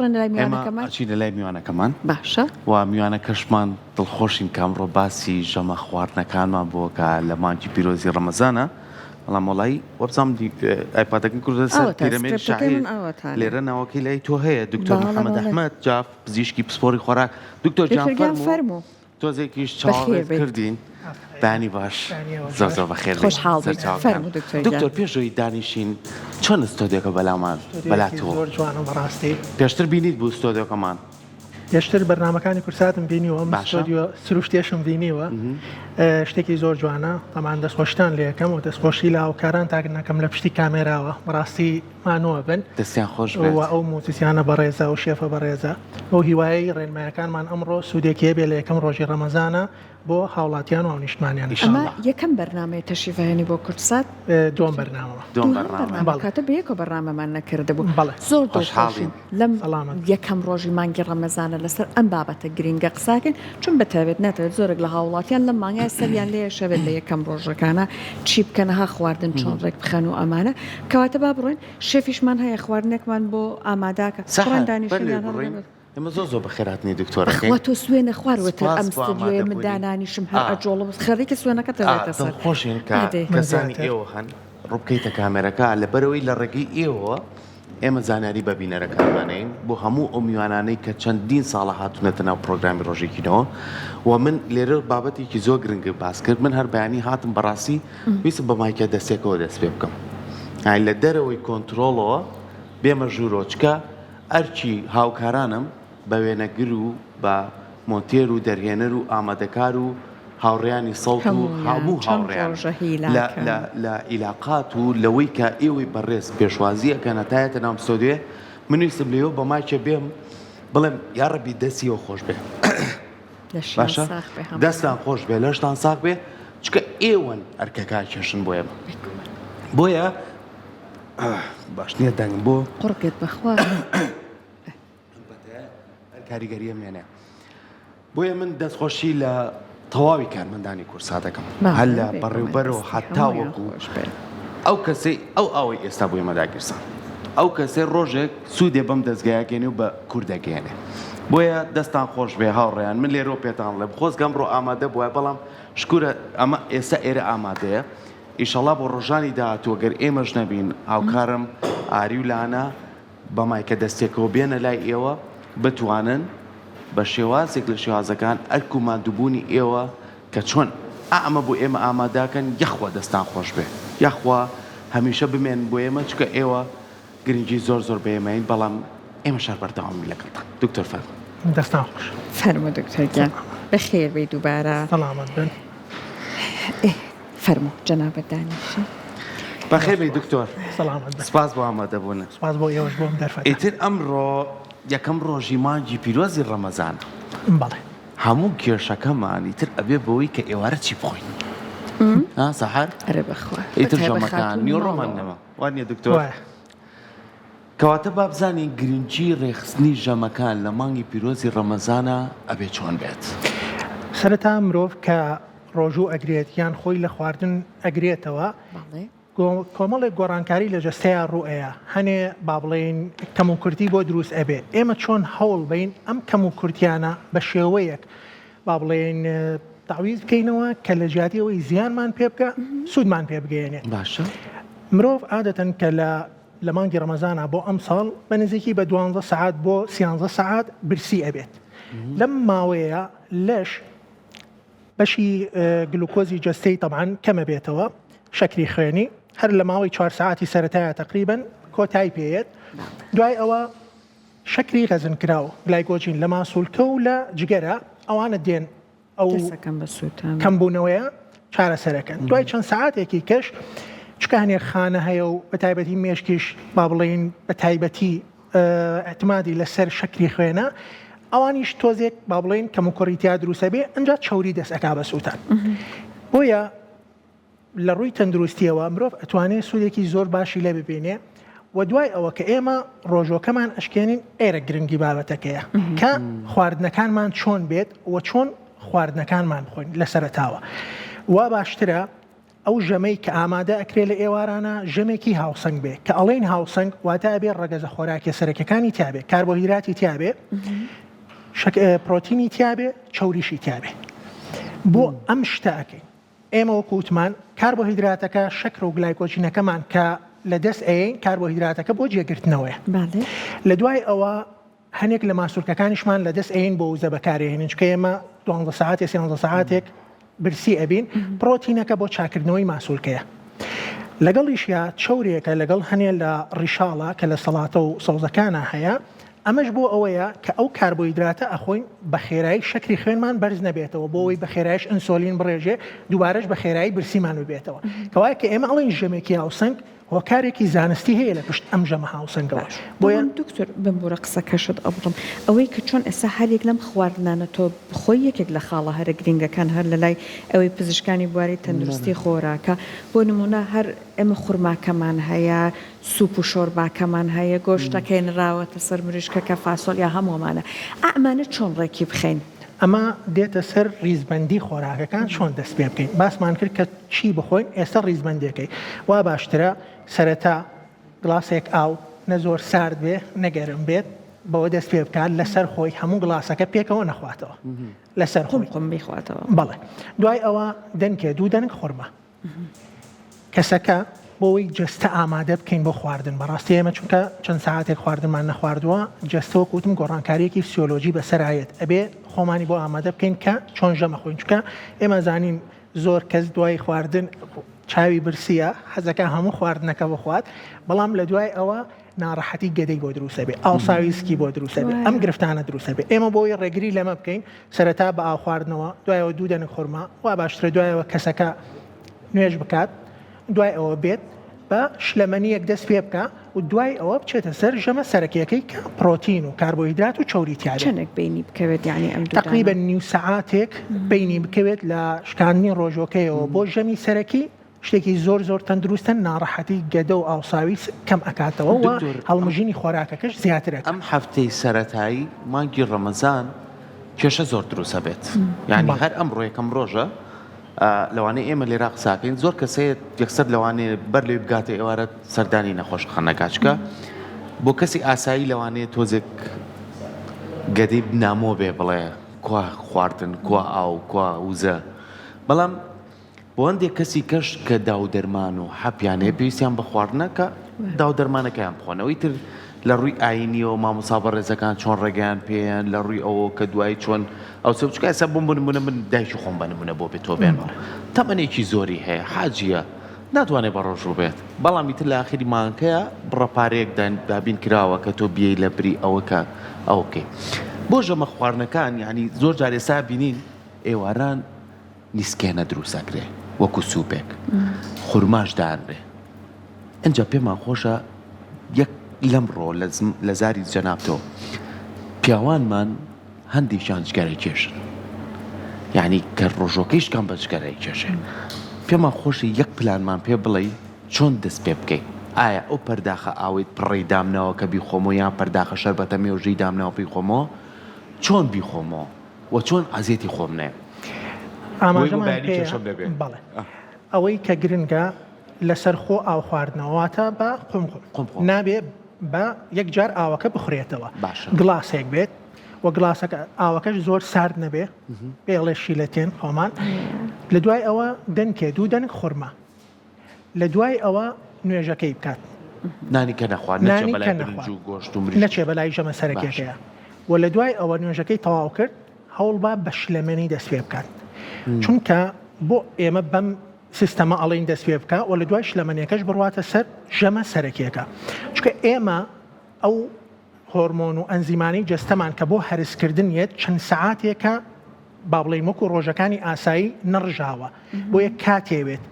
بڕۆین لای ئێمە میوانەکەمان. ئەچینە لای میوانەکەمان. باشە. و میوانەکەشمان دڵخۆشین کە ئەمڕۆ باسی ژەمە خواردنەکانمان بۆ کە لە مانگی پیرۆزی ڕەمەزانە. بەڵام وەڵایی وەبزانم ئایپادەکەم کردە سەر ئاوەتا پیرەمێردی سکرێپتەکەی شاعیر من ئاوەتانە. لێرە ناوەکەی لای تۆ هەیە دکتۆر بەڵێ محەمەد بەڵێ. ئەحمەد جاف پزیشکی پسپۆڕی خۆراک. دکتۆر گیان دکتۆر گیان فەرموو. فەرموو. تۆزێکیش بەخێر چاوەڕێت بێیت. کردین. بەیانی باش زۆر زۆر بەخێر بێیت خۆشحاڵ بین. سەرچاوەکان. فەرموو دکتۆر گیان. دکتۆر پێش ئەوەی دانیشین چۆنە ستۆدیۆکە بەلامان بەلا ستۆدیۆیەکی تۆ؟ زۆر جوانە بەڕاستی. پێشتر بینیت بوو ستۆدیۆکەمان؟ پێشتر بەرنامەکانی کوردساتم بینیوە ئەم باشە. ستۆدیۆ سروشتیەشم بینیوە شتێکی زۆر جوانە تەمان دەستخۆشتان لێ ئەکەم و دەستخۆشی لە هاوکارانتان ئەکەم لە پشتی کامێراوە بەڕاستی مانووە بن دەستیان خۆش بێت. و ئەو موزیسیانە بەڕێزە و شێفە بەڕێزە بەو هیوایەی ڕێنمایەکانمان ئەمڕۆ سوودێکی هەبێ لە یەکەم ڕۆژی ڕەمەزانە بۆ هاوڵاتیان و هاونیشتمانیان ئەمە ان شاء اللە. یەکەم بەرنامەیە تەشریف ئەهێنی بۆ کوردسات؟ دووەم بەرنامەمە. دووەم دووهەم بەرنامەیە. بەرنامە بەڵێ. کاتە بەیەکەوە بەرنامەمان نەکردبوو. بەڵێ. زۆر دڵخۆشین خۆشحاڵین. لەم سەڵامەت بن. یەکەم ڕۆژی مانگی ڕەمەزانە لەسەر ئەم بابەتە گرینگە قساکەین چون بەتایبەت ناتەوێت زۆرێک لە هاوڵاتیان لەم مانگە سەریان لێ شەوێت لە یەکەم ڕۆژەکانە چی بکەن ها خواردن چۆن ڕێک بخەن و ئەمانە کەواتە با بڕۆین شێفیشمان هەیە خواردنێکمان بۆ ئاماداکە بڕۆین سەحەر بەر دانیشین لەوەی یان هەر بڕۆین لەبەر ئێمە زۆر زۆر بەخێرهاتنی دکتۆر بەخوا ئەکەین تۆ سوێنە خواروەتر سپاس ئەم بۆ ستۆدیۆیە من ئامادەبوونی دانانیشم هەر ئا ئەجۆڵم خەریکە سوێنەکەت ئا ئەبێتە سەر دڵخۆشین کە ئادەی. من کەسانی زیاتر. ئێوە هەن ڕووبکەیتە کامێرەکە لەبەرئەوەی لە ڕێگەی ئێوەوە ئێمە زانیاری بە بینەرەکانمان ئەین بۆ هەموو ئەو میوانانەی کە چەندین ساڵە هاتوونەتە ناو پرۆگرامی ڕۆژێکینەوە و من لێرە بابەتێکی زۆر گرنگ باس کرد من هەر بەیانی هاتم بەڕاستی ویستم بە مایکە دەستێکەوە دەست پێ بکەم ئای لە دەرەوەی کۆنترۆڵەوە بێمە ژوورۆ چکە ئەرکی هاوکارانم بە وێنەگر و بە مۆنتێر و دەرهێنەر و ئامادەکار و هاوڕێیانی سەوت و هەموو هاوڕێیان لە لە لە ئیلاقات و لەوەی کە ئێوەی بەڕێز پێشوازی ئەکەن هەتا یەتە ناو ستۆدیۆ من ویستم لێوە بە مایکێ بێم بڵێم یاڕەبی دەستی ئێوە خۆش بێ باشە دەستان خۆش بێ لەشتان ساغ بێ چونکە ئێوەن ئەرکەکە کێشن بۆ ئێمە بۆیە باش نییە دەنگم بۆ قڕگت بەخوا کاریگەریە مێنێ بۆیە من دەستخۆشی لە تەواوی کارمەندانی کورسا دەکەم هەر لە بەڕێوبەرەوە هەتا وەکو ئەو کەسەی ئەو ئاوەی ئێستا بۆ ئێمە داگیرسان ئەو کەسەی ڕۆژێک سوودێ بەم دەستگایەگەێنێ و بە کوردەگەێنێ بۆیە دەستان خۆش بێ هاوڕێیان من لێرەوە پێتان ڵێم خۆزگەم ڕۆ ئامادە بووە بەڵام شکورە ئەمە ئێستا ئێرە ئامادەیە ئیشەڵا بۆ ڕۆژانی داهاتوو گەر ئێمەش نەبین هاوکارم ئاری و لانە بە مایکە دەستێکەوە بێنە لای ئێوە بتوانن بە شێوازێک لە شێوازەکان ئەرک و ماندووبوونی ئێوە کە چۆن ئا ئەمە بۆ ئێمە ئاماداکەن یەخوا دەستان خۆش بێ یاخوا هەمیشە بمێنن بۆ ئێمە چونکە ئێوە گرنگی زۆر زۆر بە ئێمەین بەڵام ئێمەش هەر بەردەوامین لەگەڵتان دکتۆر فەرموو. دەستان خۆش. فەرموو دکتۆر گیان بەخێر بێی دووبارە. سەڵامەت بن. ئێ فەرموو جەنابت دانیشە. بەخێر بێی دکتۆر. سەڵامەت بن. سپاس بۆ ئامادەبوونت. سپاس بۆ ئێوەش بۆ ئەم دەرفەتە. ئیتر ئەمڕۆ یەکەم ڕۆژی مانگی پیرۆزی ڕەمەزانە. بەڵێ. هەموو کێشەکەمان ئیتر ئەبێ بەوەی کە ئێوارە چی بخۆین. ها سەحەر؟ ئەرێ بەخوا. ئیتر ژەمەکان نیوەڕۆمان نەما. وا نییە دکتۆر؟ وایە. کەواتە با بزانین گرنگی ڕێکخستنی ژەمەکان لە مانگی پیرۆزی ڕەمەزانا ئەبێ چۆن بێت؟ سەرەتا مرۆڤ کە ڕۆژوو ئەگرێت یان خۆی لە خواردن ئەگرێتەوە کۆمەڵێک گۆڕانکاری لە جەستەیا ڕوو ئەیا هەنێ با بڵێین کەموکورتی بۆ دروست ئەبێ ئێمە چۆن هەوڵ بەین ئەم کەموکورتیانە بە شێوەیەک با بڵێین تەعویز بکەینەوە کە لە جیاتی ئەوەی زیانمان پێ بکە سوودمان پێ بگەیەنێ باشە مرۆڤ عادەتەن کە لە لە مانگی ڕەمەزانا بۆ ئەمساڵ بە نزیکی بە دوانزە سەعات بۆ سیانزە سەعات برسی ئەبێت لەم ماوەیە لەش بەشی گلوکۆزی جەستەی تەبعەن کەمە بێتەوە شەکری خوێنی هەر لە ماوەی چوار سەعاتی سەرەتایە تەقریبەن کۆتای پێیەت دوای ئەوە شەکری غەزنکراو گلایکۆجین لە ماسولکە و لە جگەرە ئەوانە دێن ئەو کەمبوونەوەیە چارەسەرەکەن دوای چەند سەعاتێکی کەش چکە هەنێک خانە هەیە و بە تایبەتی مێشکیش با بڵێین بە تایبەتی اعتمادی لەسەر شەکری خوێنە ئەوانیش تۆزێک با بڵێین کەموکوڕی تیا دروستە بێ ئەجا چەوری دەست ئەکا بە سووتان بۆیە لە ڕووی تەندروستیەوە مرۆڤ ئەتوانێ سوودێکی زۆر باشی لێ ببینێ و دوای ئەوە کە ئێمە ڕۆژۆکەمان ئەشکێنین ئێرە گرنگی بابەتەکەیە کە خواردنەکانمان چۆن بێت و چۆن خواردنەکانمان بخۆین لە سەرەتاوە وا باشترە. ئەو ژەمەی کە ئامادە ئەکرێ لە ئێوارانە ژەمێکی هاوسەنگ بێ کە ئەڵێین هاوسەنگ واتە ئەبێ ڕەگەزە خۆراکیە سەرەکیەکانی تیابێ کاربۆهیدراتی تیابێ شەک پرۆتینی تیابێ چەوریشی تیابێ بۆ ئەم شتە ئەکەین ئێمە وەکو وتمان کاربۆهیدراتەکە شەکر و گلایکۆجینەکەمان کە لە دەست ئەیەین کاربۆهیدراتەکە بۆ جێگرتنەوەیە لە دوای ئەوە هەنێک لە ماسولکەکانیشمان لە دەست ئەیەین بۆ وزە بەکارێهێنین چونکە ئێمە دوانزە سەعاتێ سێانزە سەعاتێک برسی ئەبین پرۆتینەکە بۆ چاکردنەوەی ماسولکەیە لەگەڵیشیا چەورێکە لەگەڵ هەنێ لە ڕیشاڵە کە لە سەڵاتە و سەوزەکانە هەیە ئەمەش بۆ ئەوەیە کە ئەو کاربۆیدراتە ئەخۆین بە خێرایی شەکری خوێنمان بەرز نەبێتەوە بۆ ئەوەی بە خێرایش ئەنسۆلین بڕێژێ دووبارەش بە خێرایی برسیمان ببێتەوە کەوایە کە ئێمە ئەڵێین ژەمێکی هاوسەنگ هۆکارێکی زانستی هەیە لە پشت ئەم ژەمە هاوسەنگەوە. باش بۆیە دکتۆر بمبورە قسەکەشت ئەبڕم ئەوەی کە چۆن ئێستا هەریەک لەم خواردنانە تۆ بخۆی یەکێک لە خاڵە هەرە گرینگەکان هەر لەلای ئەوەی پزیشکانی بواری تەندروستی خۆراکە بۆ نمونە هەر ئێمە خورماکەمان هەیە سوپ و شۆرباکەمان هەیە گۆشتەکەی نراوەتە سەر مریشکەکە فاسۆلیا هەموو ئەمانە ئا ئەمانە چۆن ڕێکی بخەین؟ ئەمە دێتە سەر ڕیزبەندی خۆراکەکان چۆن دەست پێ بکەین باسمان کرد کە چی بخۆین ئێستا ڕیزبەندێکەی وا باشترە سەرەتا گڵاسێک ئاو نە زۆر سارد بێ نە گەرم بێت بەوە دەست پێ بکات لەسەر خۆی هەموو گڵاسەکە پێکەوە نەخواتەوە لەسەر خۆی قوم بیخواتەوە بەڵێ دوای ئەوە دەنکێ دوو دەنک خورما کەسەکە بۆ ئەوەی جەستە ئامادە بکەین بۆ خواردن بەڕاستی ئێمە چونکە چەند سەعاتێک خواردنمان نەخواردووە جەستە وەک وتم گۆڕانکاریەکی فسیۆلۆجی بەسەرایەت ئەبێ خۆمانی بۆ ئامادە بکەین کە چۆن ژەمە خۆین چونکە ئێمە زانین زۆر کەس دوای خواردن چاوی برسیە حەزەکە هەموو خواردنەکە بخوات بەڵام لە دوای ئەوە ناڕەحەتی گەدەی بۆ دروستە بێ ئاوساوی سکی بۆ دروستە بێ ئەم گرفتانە دروستە بێ ئێمە بۆی ڕێگری لەمە بکەین سەرەتا بە ئاو خواردنەوە دوایەوە دوو دەنک خورما وا باشترە دوایەوە کەسەکە نوێژ بکات دوای ئەوە بێت بە شلەمەنیەک دەست پێ بکە و دوای ئەوە بچێتە سەر ژەمە سەرەکیەکەی کە پرۆتین و کاربۆهیدرات و چەوری تیاێ چەندێک بینی بکەوێت یعنی ئەم تقریبا نیو سەعاتێک بینی بکەوێت لە شکاندنی ڕۆژۆکەیەوە بۆ ژەمی سەرەکی شتێکی زۆر زۆر تەندروستە ناڕەحەتی گەدە و ئاوساوی سک کەم ئەکاتەوە و دکتۆر هەڵمژینی خۆراکەکەش زیاتر ئەکات. ئەم هەفتەی سەرەتایی مانگی ڕەمەزان کێشە زۆر دروست ئەبێت یانی بەڵێ. هەر ئەمڕۆ یەکەم ڕۆژە لەوانەیە ئێمە لێرا قساکەین زۆر کەس هەیە یەکسەر لەوانەیە بەر لەوەی بگاتە ئێوارە سەردانی نەخۆشخانە کات چونکە بۆ کەسی ئاسایی لەوانەیە تۆزێک گەدەی نامۆ بێ بڵێ کوا خواردن کوا ئاو کوا وزە بەڵام بۆ هەندێک کەسی کەش کە داو دەرمان و حەپیان هەیە پێویستیان بە خواردنە کە داو دەرمانەکەیان بخۆنەوە ئیتر لە ڕووی ئاینیەوە مامۆسا بەڕێزەکان چۆن ڕێگەیان پێیان لە ڕووی ئەوە کە دوایی چۆن ئەو چ چونکە ئێستا بۆم بۆ نمونە من دایکی خۆم بە نمونە بۆ بێ تۆ بێنمەوە تەمەنێکی زۆری هەیە حاجیە ناتوانێت بە ڕۆژوو بێت بەڵام ئیتر لە ئاخری مانگەکەیا بڕە پارەیەک دابین کراوە کە تۆ بیەی لە بری ئەوە کە ئەوە بکەی بۆ ژەمە خواردنەکان یعنی زۆر جار ئێستا بینین ئێواران نیسکێنە دروست ئەکرێ وەکو سوپێک خورماش دانرێ ئینجا پێمان خۆشە یەک لەمڕۆ لە زاری جەنابتەوە پیاوانمان هەندێکیان جگەرە کێشن یعنی کە ڕۆژۆکەی شکان بە جگەرەی کێشێ پێمان خۆشی یەک پلانمان پێ بڵێ چۆن دەست پێ بکەین ئایا ئەو پەرداخە ئاوەی پڕی دامناوە کە بیخۆمەوە یان پەرداخە شەربەتە مێوژەی دامناوە بیخۆمەوە چۆن بیخۆمەوە وە چۆن ئەزیەتی خۆم نەیەم بۆی بۆ ئاماژەمان بەیانی پێیە کێشەم نەبێ. بەڵێ ئەوەی کە گرنگە لەسەر خۆ ئاو خواردنەوە واتە بە قوم قوم قوم قوم. نابێ بە یەک جار ئاوەکە بخورێتەوە باشە. گڵاسێک بێت و گڵاسەکە ئاوەکەش زۆر سارد نەبێ بێڵێ شیلەتێن خۆمان لە دوای ئەوە دەنکێ دوو دەنک خورما لە دوای ئەوە نوێژەکەی بکات. نانی کە نەخوارد نەچێ نانی بەلای کە برنج نەخوارد و گۆشت و مریشک نەچێ بەلای ژەمە باشە. سەرەکیەکەیا و لە دوای ئەوە نوێژەکەی تەواو کرد هەوڵبا بە شلەمەنی دەست پێ بکات چونکە بۆ ئێمە بەم سیستەمە ئەڵێین دەست پێ بکە و لە دوای شلەمەنیەکەش بڕواتە سەر ژەمە سەرەکیەکە چونکە ئێمە ئەو هۆرمۆن و ئەنزیمانەی جەستەمان کە بۆ هەرسکردن یەت چەند سەعاتێکە با بڵێین وەکو ڕۆژەکانی ئاسایی نەڕژاوە بۆیە کاتێوێت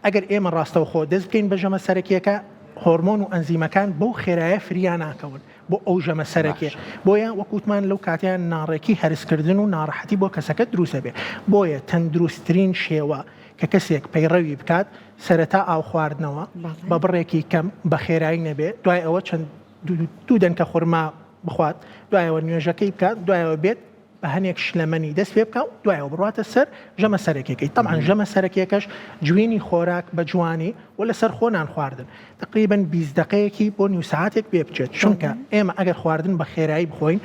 ئەگەر ئێمە ڕاستەوخۆ دەست بکەین بە ژەمە سەرەکیەکە هۆرمۆن و ئەنزیمەکان بەو خێرایە فریا ناکەون بۆ ئەو ژەمە سەرەکیە بۆیە وەکوتمان لەو کاتیان ناڕێکی هەرسکردن و ناڕەحەتی بۆ کەسەکە دروستە بێ بۆیە تەندروستترین شێوە کە کەسێک پەیڕەوی بکات سەرەتا ئاو خواردنەوە بە بڕێکی کەم بە خێرایی نەبێ دوای ئەوە چەند دوو دەنکە خورما بخوات دوایەوە نوێژەکەی بکات دوایەوە بێت. بە هەنێک شلەمەنی دەست پێ بکا و دوایەوە بڕواتە سەر ژەمە سەرەکیەکەی تەبعەن ژەمە سەرەکیەکەش جوینی خۆراک بە جوانی و لەسەر خۆ نان خواردن تقریبا 20 دقەیەکی بۆ نیو سەعاتێک پێ بچێت چونکە ئێمە ئەگەر خواردن بە خێرایی بخۆین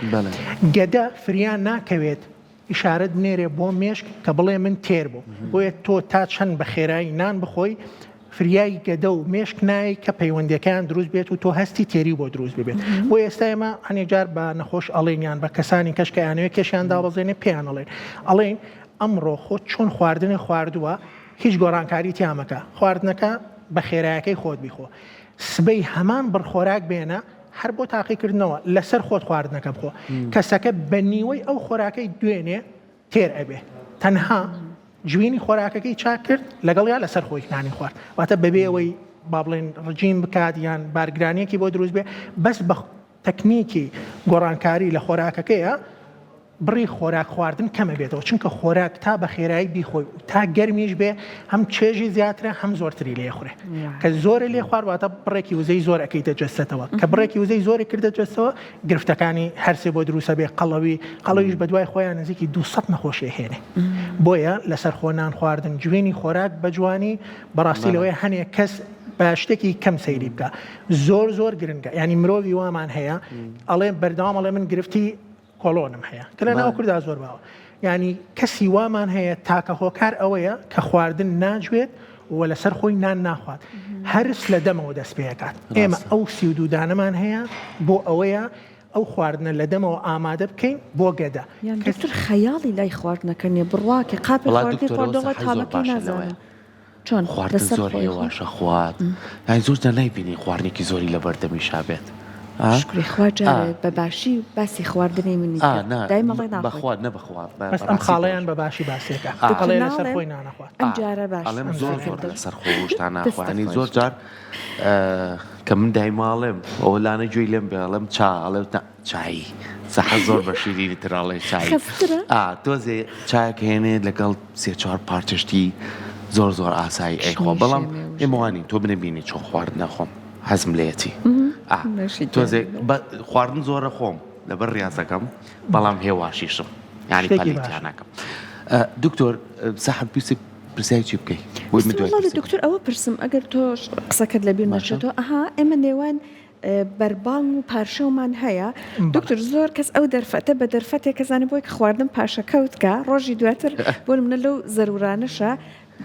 گەدە فریا ناکەوێت ئیشارەت بنێرێ بۆ مێشک کە بڵێ من تێر بووم بۆیە تۆ تا چەند بە خێرایی نان بخۆی فریای گەدە و مێشک نایەی کە پەیوەندیەکەیان دروست بێت و تۆ هەستی تێری بۆ دروست ببێت بۆ ئێستا ئێمە هەنێ جار بە نەخۆش ئەڵێن یان بە کەسانی کەش کە ئەیانەوێت کێشیان دابەزێنێ پێیان ئەڵێن ئەڵێن ئەمڕۆ خۆت چۆن خواردنێ خواردووە هیچ گۆڕانکاری تیا مەکە خواردنەکە بە خێرایەکەی خۆت بیخۆ سبەی هەمان بڕ خۆراک بێنە هەر بۆ تاقیکردنەوە لەسەر خۆت خواردنەکە بخۆ کەسەکە بە نیوەی ئەو خۆراکەی دوێنێ تێر ئەبێ تەنها جوینی خۆراکەکەی چاک کرد لەگەڵیا لەسەر خۆی نانی خوارد واتە بەبێ ئەوەی با بڵێن ڕجیم بکات یان بارگرانیەکی بۆ دروست بێ بەس بە تەکنیکی گۆڕانکاری لە خۆراکەکەیە بڕی خۆراک خواردن کەمە بێتەوە چونکە خۆراک تا بە خێرایی بیخۆی و تا گەرمیش بێ هەم چێژی زیاترە هەم زۆرتری لێخورێ کە زۆرە لێ خوارد واتە بڕێکی وزەی زۆر ئەکەیتە جەستەتەوە کە بڕێکی وزەی زۆری کردە جەستەوە گرفتەکانی هەرسێ بۆ دروسە بێ قەڵەوی قەڵەویش بەدوای خۆیان نزیکی 200 نەخۆشی هێنێ بۆیە لەسەر خۆ نان خواردن جوێنی خۆراک بە جوانی بەڕاستی لەوەی هەنێک کەس بە شتێکی کەم سەیری بکە زۆر زۆر گرنگە ینی مرۆڤی وامان هەیە ئەڵێ بەردەوام ئەڵێ من گرفتی کۆڵۆنم هەیە کە لە ناو کوردا زۆر باوە ینی کەسی وامان هەیە تاکە هۆکار ئەوەیە کە خواردن ناجوێت و لەسەر خۆی نان ناخوات هەرس لە دەمەوە دەست پێکات ئێمە ئەو سی و دانەمان هەیە بۆ ئەوەیە ئەو خواردنە لە دەمەوە ئامادە بکەین بۆ گەدە یان دکتۆر خەیاڵی لای خواردنەکە نیە بڕواکە قاپی خواردنی خواردەوە تامەکەی نازانم. چۆن خواردن لەسەر زۆر خۆی خۆ هێواشە خوات یانی زۆر جار نایبینی خواردنێکی زۆری لەبەر دەمیشا بێت ئا شوکری خوا ئا جارێ بە باشی باسی خواردنی منی ئا کرد نا دایم ئەڵێ ناخۆی بەخوا نە بەخوا بە بەس ئەم بەڕاستی خاڵەیان بۆش بە باشی باسیەکە ئا دکتۆر ئەڵێ لەسەر ناڵێم خۆی نانەخوات ئەم ئا جارە باش ئەڵێم ئەم زۆر قسەی زۆر کردم لەسەر خۆ شتان دەستت ناخوا یانی خۆش زۆر جار کە من دایمە ئەڵێم ئەوە لانە گوێی لێم بێ ئەڵێم چا ئەڵێ نا چایی سەحە زۆر بە شیرینی تر ئەڵێ چایی خەستترە؟ ئا تۆزێ چایەک هێنێ لەگەڵ سێ چوار پارچە شتی زۆر زۆر ئاسایی ئەیخۆ شمیشێ بەڵام مێوژێ. ئێمە وانین تۆ بنەبینی چۆن خواردن ئەخۆم حەزم لێیەتی ئا نۆشی تۆزێ گیان. بە خواردن زۆرە خۆم لەبەر ڕیازەکەم بەڵام هێواشیشم یانی شتێکی پەلەی باشە. تیا ناکەم ئە، دکتۆر سەحەر پرسی پرسیاری چی بکەی بۆی من ویستم دوای وەڵا لە پرسەکەم دکتۆر ئەوە پرسم ئەگەر تۆش قسەکەت لەبیر باشە نەچێتەوە ئەها ئێمە نێوان بەربانگ و پارشێومان هەیە دکتۆر زۆر کەس ئەو دەرفەتە بە دەرفەتێک کەزانێ بۆی کە خواردن پاشەکەوت کە ڕۆژی دواتر بۆ نمونە لەو زەرورانەشە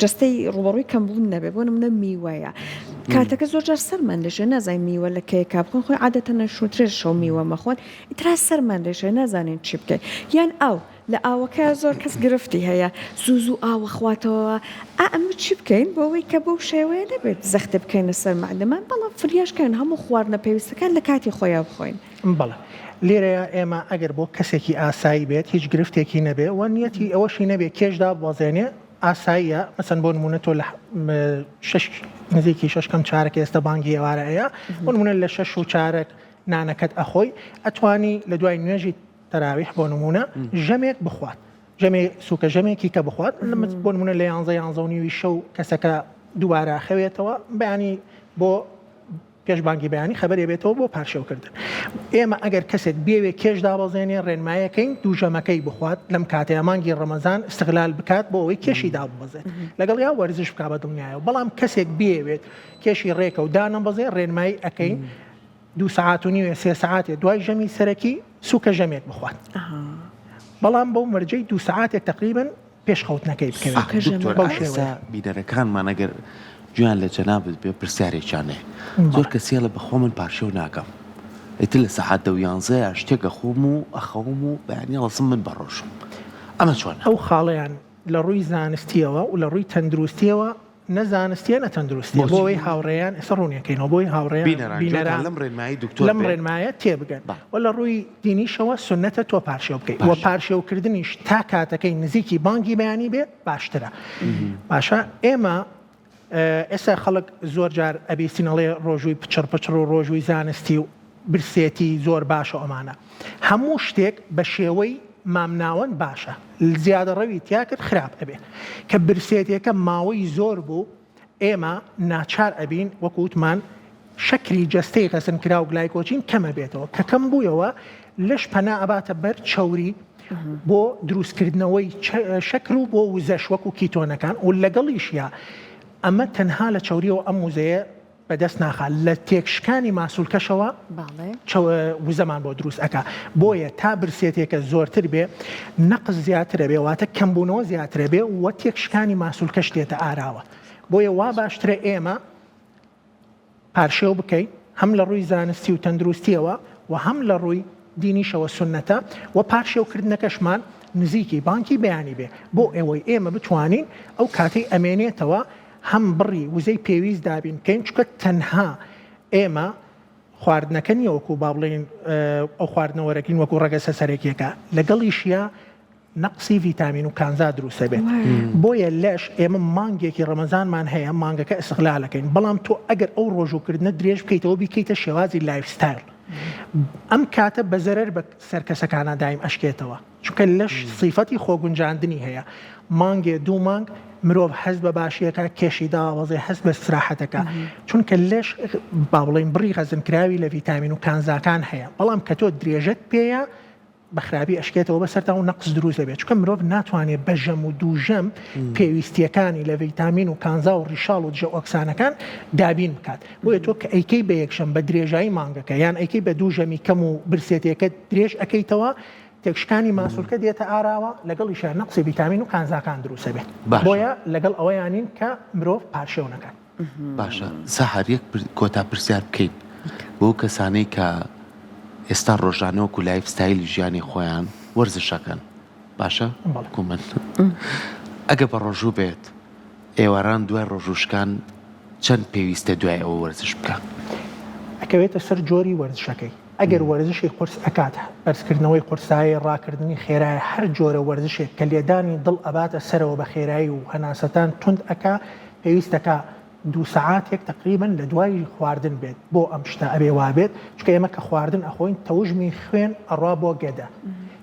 جەستەی ڕوبەڕووی کەمبوون نەبێ بۆ نمونە میوەیە کاتەکە زۆر جار سەرمان لێشێ نازانین میوە لە کەیەکا بخۆن خۆی عادەتەن نەشوترێت شەو میوە مەخۆن ئیترا سەرمان لێشێ نازانین چی بکەین یان ئاو لە ئاوەکە زۆر کەس گرفتی هەیە زوو زوو ئاو ئەخواتەوە ئا ئەمە چی بکەین بۆ ئەوەی کە بەو شێوەیە نەبێت زەخت بکەینە سەر مەعدەمان بەڵام فریاش کەوین هەموو خواردنە پێویستەکان لە کاتی خۆیا بخۆین. بەڵێ لێرەیا ئێمە ئەگەر بۆ کەسێکی ئاسایی بێت هیچ گرفتێکی نەبێ و نیەتی ئەوەشی نەبێ کێش داببەزێنێ ئاساییە مەسەن بۆ نمونە تۆ لە شەش نزیکی شەش کەم چارەک ئێستا بانگی ئێوارە ئەیە بۆ نمونە لە شەش و چارەک نانەکەت ئەخۆی ئەتوانی لە دوای نوێژی تەراویح بۆ نموونە ژەمێک بخوات ژەمێ سوکە ژەمێکی کە بخوات بۆ نموونە لە یانزە یانزە و نیوی شەو کەسەکە دووبارە خەوێتەوە بەیانی بۆ پێش بانگی بەیانی خەبەرێ بێتەوە بۆ پارشێوکردن ئێمە ئەگەر کەسێک بێوێ کێش دابەزێنێ ڕێنمایەکەین دوو ژەمەکەی بخوات لەم کاتەیە مانگی ڕەمەزان استغلال بکات بۆ ئەوەی کێشی داببەزێت لەگەڵ یا وەرزش بکا بە دڵنیایەوە بەڵام کەسێک بێوێت کێشی ڕێکە و دانەبەزێ ڕێنمایی ئەەکەین دوو سەعات و نیوێ سێ سەعاتێ دوای ژەمی سەرەکی سوکە ژەمێک بخوات بەڵام بەو مەرجەی دوو سەعاتێک تقریبن پێش خەوتنەکەی بکەوێت دکتۆر ئێستا بینەرەکانمان ئەگەر گوێیان لە جەنابت بێ پرسیارێکیان هەیە زۆر کەسیڵە بەخۆ من پارشێو ناکەم ئیتر لە سەعات دە و یانزەیە شتێک ئەخۆم و ئەخەوم و بەیانی هەڵسم من بەڕۆژم ئەمە چۆنە؟ ئەو خاڵەیان لە ڕووی زانستیەوە و لە ڕووی تەندروستیەوە نە زانستیە نە تەندروستیە بۆ ئەوەی هاوڕێیان ئێستا ڕوونیەکەینەوە بۆی هاوڕێیان بینەران لەم ڕێنمایی دکتۆر لەم ڕێنمایە تێبگەن و لە ڕووی دینیشەوە سوننەتە تۆ پارشێو بکەیت و پارشێوکردنیش تا کاتەکەی نزیکی بانگی بەیانی بێ باشترە باشە ئێمە ئێستا خەڵک زۆر جار ئەبیستین ئەڵێ ڕۆژووی پچڕ پچڕ و ڕۆژووی زانستی و برسێتی زۆر باشە ئەمانە هەموو شتێک بە شێوەی مامناوەند باشە زیادەڕەوی تیا کرد خراپ ئەبێ کە برسێتیەکە ماوەی زۆر بوو ئێمە ناچار ئەبین وەکو وتمان شەکری جەستەی غەسن کراو گلایکۆجین کەمە بێتەوە کە کەم بوویەوە لەش پەنا ئەباتە بەر چەوری. بۆ دروستکردنەوەی شەکر و بۆ وزەش وەکو کیتۆنەکان و لەگەڵیشیا ئەمە تەنها لە چەوریەوە ئەم وزەیە بەدەست ناخا لە تێکشکانی ماسولکەشەوە وزەمان بۆ دروست ئەکا بۆیە تا برسێتێکە زۆرتر بێ نەقس زیاترە بێ واتە کەمبوونەوە زیاترە بێ و تێکشکانی ماسولکەش دێتە ئاراوە بۆیە وا باشترە ئێمە پارشێو بکەین هەم لە ڕووی زانستی و تەندروستیەوە و هەم لە ڕووی دینیشەوە سوننەتە و پارشێوکردنەکەشمان نزیکی بانکی بەیانی بێ بۆ ئەوەی ئێمە بتوانین ئەو کاتەی ئەمێنێتەوە هەم بڕی وزەی پێویست دابین بکەین چونکە تەنها ئێمە خواردنەکە نییە وەکو با بڵێین ئەو خواردنە وەرەگرین وەکو ڕەگەزە سەرەکیەکە لەگەڵیشیا نەقسی ڤیتامین و کانزا دروست ئەبێت بۆیە لەش ئێمە مانگێکی ڕەمەزانمان هەیە مانگەکە ئیسغلالەکەین بەڵام تۆ ئەگەر ئەو ڕۆژووکردنە درێژ بکەیتەوە بیکەیتە شێوازی lifestyle ئەم کاتە بە زەرەر بە سەر کەسەکانە دایم ئەشکێتەوە چونکە لەش سیفەتی خۆگونجاندنی هەیە مانگێ دوو مانگ مرۆڤ هەست بە باشیەکە کێشی داوەزێ هەست بە ئیسراحەتەکە چونکە لەش با بڵێین بڕی غەزنکراوی لە ڤیتامین و کانزاکان هەیە بەڵام کە تۆ درێژەت پێیە بە خراپی ئەشکێتەوە بەسەرتا و نەقس دروست دەبێت چونکە مرۆڤ ناتوانێت بە ژەم و دوو ژەم پێویستیەکانی لە ڤیتامین و کانزا و ڕیشاڵ و دژە ئۆکسانەکان دابین بکات بۆیە تۆ کە ئەیکەی بە یەک ژەم بە درێژایی مانگەکە یان ئەیکەی بە دوو ژەمی کەم و برسێتیەکە درێژ ئەکەیتەوە تێکشکانی ماسولکە دێتە ئاراوە لەگەڵیشا نەقسی ڤیتامین و کانزاکان دروست ئەبێت بۆیە لەگەڵ ئەوەیانین کە مرۆڤ پارشێو نەکات. باشە سەحەر یەک کۆتا پرسیار بکەین بۆ کەسانەی کە ئێستا ڕۆژانە وەکو lifestyle ی ژیانی خۆیان وەرزشەکەن باشە وەکو من ئەگە بە ڕۆژوو بێت ئێواران دوای ڕۆژوو شکان چەند پێویستە دوای ئەوە وەرزش بکە؟ ئەکەوێتە سەر جۆری وەرزشەکەی ئەگەر وەرزشی قورس ئەکات بەرزکردنەوەی قورسایی ڕاکردنی خێرایە هەر جۆرە وەرزشێک کە لێدانی دڵ ئەباتە سەرەوە بە خێرایی و هەناسەتان توند ئەکا پێویستەکا دوو سەعاتێک تەقریبەن لە دوای خواردن بێت بۆ ئەم شتە ئەبێ وابێت چونکە ئێمە کە خواردن ئەخۆین تەوژمی خوێن ئەڕوا بۆ گەدە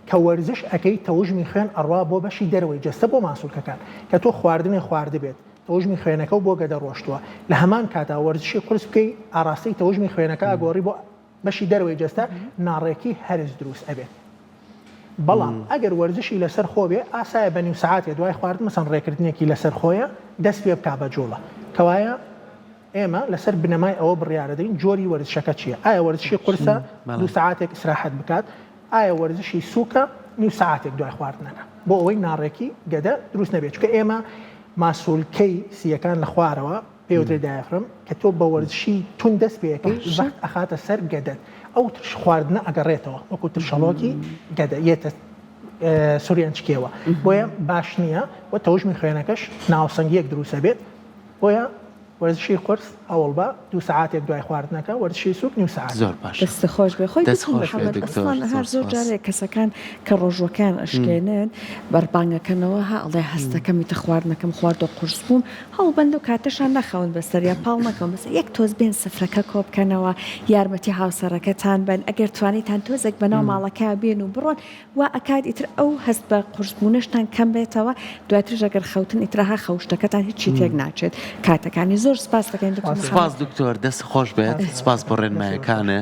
کە وەرزش ئەکەی تەوژمی خوێن ئەڕوا بۆ بەشی دەرەوەی جەستە بۆ ماسولکەکان کە تۆ خواردنێ خواردبێت تەوژمی خوێنەکەو بۆ گەدە ڕۆشتووە لە هەمان کاتا وەرزشی قورس بکەی ئاڕاستەی تەوژمی خوێنەکە ئەگۆڕی بۆ بەشی دەرەوەی جەستە ناڕێکی هەرس دروست ئەبێت بەڵام ئەگەر وەرزشی لەسەر خۆ بێ ئاسایە بە نیو سەعاتێ دوای خواردن مەسەن ڕێکردنێکی لەسەر خۆیە دەست پێ بکا بە جوڵە کەوایە ئێمە لەسەر بنەمای ئەوە بڕیارەدەین جۆری وەرزشەکە چییە ئایا وەرزشی قورسە دوو سەعاتێک ئیسراحەت بکات ئایا وەرزشی سووکە نیو سەعاتێک دوای خواردنەکە بۆ ئەوەی ناڕێکی گەدە دروست نەبێت چونکە ئێمە ماسولکەی سییەکان لە خوارەوە پێوترێ diaphragm کە تۆ بە وەرزشی توند دەست پێ ئەکەی زەخت ئەخاتە سەر گەدەت ئەو ترش خواردنە ئەگەڕێتەوە وەکو ترشەڵۆکی گەدە یەتە سوریانچکێوە بۆیە باش نییە و تەوژمی خوێنەکەش ناوسەنگیەک دروستە بێت بۆیە وەرزشی قورس هەوڵبە دوو سەعاتێک دوای خواردنەکە وەرزشی سوک نیو سەعات. زۆر باشە. دەست خۆش بێ خۆی دەست دکتۆر خۆش بێ محمد دکتۆر ئەسڵەن هەر زۆر زۆر سپاس. جارێ کەسەکان کە ڕۆژوەکەیان ئەشکێنن بەربانگەکەنەوە ها ئەڵێ هەستەکەم ئیتر خواردنەکەم خواردوە قورس بووم هەوڵبەن لەو کاتەشا نەخەون بەسەر یا پاڵ نەکەون بەسەر یەک تۆز بێن سفرەکە کۆ بکەنەوە یارمەتی هاوسەرەکەتان بەن ئەگەر توانیتان تۆزێک بەناو ماڵەکە بێن و بڕۆن وا ئەکات ئیتر ئەو هەست بە قورس بوونەشتان کەم بێتەوە دواتریش ئەگەر خەوتن ئیتر ها خەوشتەکەتان هیچی تێک ناچێت کاتەکانی زۆر سپاس دەکەین دکتۆر سپاس محمد. دکتۆر دەست خۆش بێت سپاس بۆ ڕێنمایەکانێ.